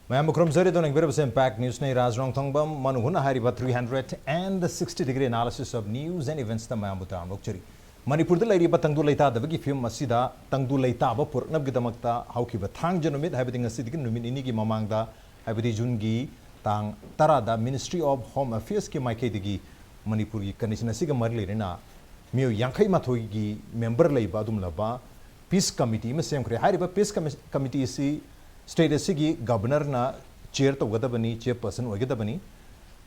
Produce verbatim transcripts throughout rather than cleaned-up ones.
ꯃꯌꯥꯝꯕꯨ ꯈꯨꯔꯨꯝꯖꯔꯤ꯫ ꯑꯗꯨꯅ ꯌꯦꯡꯕꯤꯔꯕꯁꯦ Impact News ꯅꯤ꯫ ꯔꯥꯖ ꯔꯣꯡꯊꯣꯡꯕꯝ ꯃꯅꯨ ꯍꯨꯅ ꯍꯥꯏꯔꯤꯕ three hundred and sixty degree analysis of news and events ꯇ ꯃꯌꯥꯝꯕꯨ ꯇꯔꯥꯝꯅ ꯑꯣꯛꯆꯔꯤ꯫ ꯃꯅꯤꯄꯨꯔꯗ ꯂꯩꯔꯤꯕ ꯇꯪꯗꯨ ꯂꯩꯇꯥꯗꯕꯒꯤ ꯐꯤꯕꯝ ꯑꯁꯤꯗ ꯇꯪꯗꯨ ꯂꯩꯇꯥꯕ ꯄꯨꯔꯛꯅꯕꯒꯤꯗꯃꯛꯇ ꯍꯧꯈꯤꯕ ꯊꯥꯡꯖ ꯅꯨꯃꯤꯠ, ꯍꯥꯏꯕꯗꯤ ꯉꯁꯤꯗꯒꯤ ꯅꯨꯃꯤꯠ ꯅꯤꯅꯤꯒꯤ ꯃꯃꯥꯡꯗ, ꯍꯥꯏꯕꯗꯤ ꯖꯨꯟꯒꯤ ꯇꯥꯡ ꯇꯔꯥꯗ Ministry of Home Affairs ꯀꯤ ꯃꯥꯏꯀꯩꯗꯒꯤ ꯃꯅꯤꯄꯨꯔꯒꯤ condition ꯑꯁꯤꯒ ꯃꯔꯤ ꯂꯩꯅꯅ ꯃꯤꯑꯣꯏ ꯌꯥꯡꯈꯩ ꯃꯥꯊꯣꯏꯒꯤ member ꯂꯩꯕ ꯑꯗꯨꯒꯨꯝꯂꯕ peace committee ꯑꯃ ꯁꯦꯝꯈ꯭ꯔꯦ꯫ ꯍꯥꯏꯔꯤꯕ peace commi-, committee ꯑꯁꯤ state ꯑꯁꯤꯒꯤ governor ꯅ chair ꯇꯧꯒꯗꯕꯅꯤ, chairperson ꯑꯣꯏꯒꯗꯕꯅꯤ꯫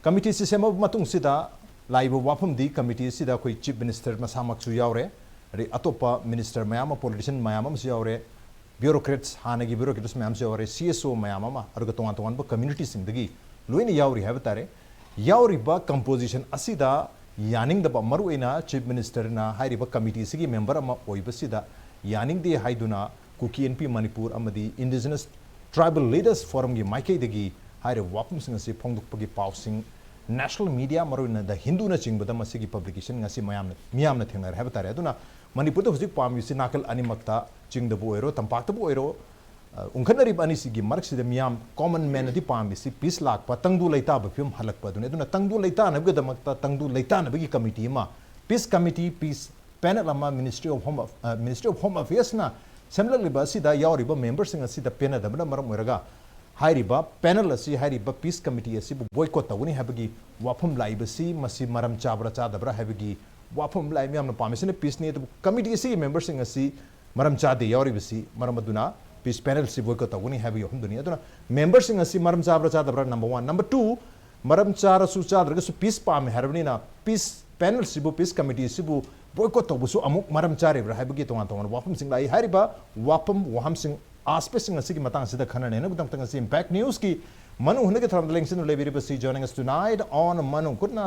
Committee ꯑꯁꯤ ꯁꯦꯝꯃꯕ ꯃꯇꯨꯡꯁꯤꯗ ꯂꯥꯛꯏꯕ ꯋꯥꯐꯝꯗꯤ committee ꯑꯁꯤꯗ ꯑꯩꯈꯣꯏ Chief Minister ꯃꯁꯥꯃꯛꯁꯨ ꯌꯥꯎꯔꯦ, ꯑꯗꯩ ꯑꯇꯣꯞꯄ minister ꯃꯌꯥꯝ ꯑꯃ, politician ꯃꯌꯥꯝ ꯑꯃꯁꯨ ꯌꯥꯎꯔꯦ, bureaucrats, ꯍꯥꯟꯅꯒꯤ bureaucrats ꯃꯌꯥꯝꯁꯨ ꯌꯥꯎꯔꯦ, C S O ꯃꯌꯥꯝ ꯑꯃ, ꯑꯗꯨꯒ ꯇꯣꯉꯥꯟ ꯇꯣꯉꯥꯟꯕ community ꯁꯤꯡꯗꯒꯤ ꯂꯣꯏꯅ ꯌꯥꯎꯔꯤ ꯍꯥꯏꯕ ꯇꯥꯔꯦ꯫ ꯌꯥꯎꯔꯤꯕ composition ꯑꯁꯤꯗ ꯌꯥꯅꯤꯡꯗꯕ, ꯃꯔꯨꯑꯣꯏꯅ Chief Minister ꯅ ꯍꯥꯏꯔꯤꯕ committee ꯑꯁꯤꯒꯤ member ꯑꯃ ꯑꯣꯏꯕꯁꯤꯗ ꯌꯥꯅꯤꯡꯗꯦ ꯍꯥꯏꯗꯨꯅ ꯀꯨꯀꯤ ꯏꯟꯄꯤ ꯃꯅꯤꯄꯨꯔ ꯑꯃꯗꯤ Indigenous Tribal Leaders Forum ꯒꯤ ꯃꯥꯏꯀꯩꯗꯒꯤ ꯍꯥꯏꯔꯤꯕ ꯋꯥꯐꯝꯁꯤꯡ ꯑꯁꯤ ꯐꯣꯡꯗꯣꯛꯄꯒꯤ ꯄꯥꯎꯁꯤꯡ national media, ꯃꯔꯨꯑꯣꯏꯅ The Hindu ꯅꯆꯤꯡꯕꯗ ꯃꯁꯤꯒꯤ publication ꯉꯁꯤ ꯃꯌꯥꯝꯅ, ꯃꯤꯌꯥꯝꯅ ꯊꯦꯡꯅꯔꯦ ꯍꯥꯏꯕ ꯇꯥꯔꯦ꯫ ꯑꯗꯨꯅ ꯃꯅꯤꯄꯨꯔꯗ ꯍꯧꯖꯤꯛ ꯄꯥꯝꯃꯤꯕꯁꯤ ꯅꯥꯀꯜ ꯑꯅꯤꯃꯛꯇ, ꯆꯤꯡꯗꯕꯨ ꯑꯣꯏꯔꯣ, ꯇꯝꯄꯥꯛꯇꯕꯨ ꯑꯣꯏꯔꯣ, ꯑ, ꯎꯪꯈꯠꯅꯔꯤꯕ ꯑꯅꯤꯁꯤꯒꯤ ꯃꯔꯛꯁꯤꯗ ꯃꯤꯌꯥꯝ, common man ꯅꯗꯤ ꯄꯥꯝꯃꯤꯁꯤ peace ꯂꯥꯛꯄ, ꯇꯪꯗꯨ ꯂꯩꯇꯥꯕ ꯐꯤꯕꯝ ꯍꯜꯂꯛꯄ ꯑꯗꯨꯅꯤ꯫ ꯑꯗꯨꯅ ꯇꯪꯗꯨ ꯂꯩꯇꯥꯅꯕꯒꯤꯗꯃꯛꯇ ꯇꯪꯗꯨ ꯂꯩꯇꯥꯅꯕꯒꯤ committee ꯑꯃ, peace committee, peace panel ꯑꯃ Ministry of Home, ꯑ, Ministry of Home Affairs ꯅ ꯁꯦꯝꯂꯛꯂꯤꯕ ꯑꯁꯤꯗ ꯌꯥꯎꯔꯤꯕ member ꯁꯤꯡ ꯑꯁꯤꯗ ꯄꯦꯟꯅꯗꯕꯅ ꯃꯔꯝ ꯑꯣꯏꯔꯒ ꯍꯥꯏꯔꯤꯕ panel ꯑꯁꯤ, ꯍꯥꯏꯔꯤꯕ peace committee ꯑꯁꯤꯕꯨ boycott ꯇꯧꯒꯅꯤ ꯍꯥꯏꯕꯒꯤ ꯋꯥꯐꯝ ꯂꯥꯛꯏꯕꯁꯤ, ꯃꯁꯤ ꯃꯔꯝ ꯆꯥꯕ꯭ꯔꯥ ꯆꯥꯗꯕ꯭ꯔꯥ ꯍꯥꯏꯕꯒꯤ ꯋꯥꯐꯝ ꯂꯥꯛꯏ꯫ ꯃꯤꯌꯥꯝꯅ ꯄꯥꯝꯃꯤꯁꯤꯅ peace ꯅꯤ, ꯑꯗꯨꯕꯨ committee ꯑꯁꯤꯒꯤ member ꯁꯤꯡ ꯑꯁꯤ ꯃꯔꯝ ꯆꯥꯗꯦ ꯌꯥꯎꯔꯤꯕꯁꯤ, ꯃꯔꯝ ꯑꯗꯨꯅ peace panel ꯁꯤ boycott ꯇꯧꯒꯅꯤ ꯍꯥꯏꯕꯒꯤ ꯋꯥꯐꯝꯗꯨꯅꯤ꯫ ꯑꯗꯨꯅ member ꯁꯤꯡ ꯑꯁꯤ ꯃꯔꯝ ꯆꯥꯕ꯭ꯔꯥ ꯆꯥꯗꯕ꯭ꯔꯥ, number one꯫ Number two, ꯃꯔꯝ ꯆꯥꯔꯁꯨ ꯆꯥꯗ꯭ꯔꯒꯁꯨ peace ꯄꯥꯝꯃꯦ ꯍꯥꯏꯔꯕꯅꯤꯅ peace panel ꯁꯤꯕꯨ, peace committee ꯁꯤꯕꯨ boycott ꯇꯧꯕꯁꯨ ꯑꯃꯨꯛ ꯃꯔꯝ ꯆꯥꯔꯤꯕ꯭ꯔꯥ ꯍꯥꯏꯕꯒꯤ ꯇꯣꯉꯥꯟ ꯇꯣꯉꯥꯟꯕ ꯋꯥꯐꯝꯁꯤꯡ ꯂꯥꯛꯏ꯫ ꯍꯥꯏꯔꯤꯕ ꯋꯥꯐꯝ ꯋꯥꯍꯪꯁꯤꯡ, aspect ꯁꯤꯡ ꯑꯁꯤꯒꯤ ꯃꯇꯥꯡꯁꯤꯗ ꯈꯟꯅ ꯅꯩꯅꯕꯒꯤꯗꯃꯛꯇ ꯉꯁꯤ Impact News ꯀꯤ ꯃꯅꯨ ꯍꯨꯅꯒꯤ ꯊꯧꯔꯝꯗ ꯂꯦꯡꯁꯤꯟꯗꯨꯅ ꯂꯩꯕꯤꯔꯤꯕꯁꯤ, joining us tonight on ꯃꯅꯨ ꯈꯨꯠꯅ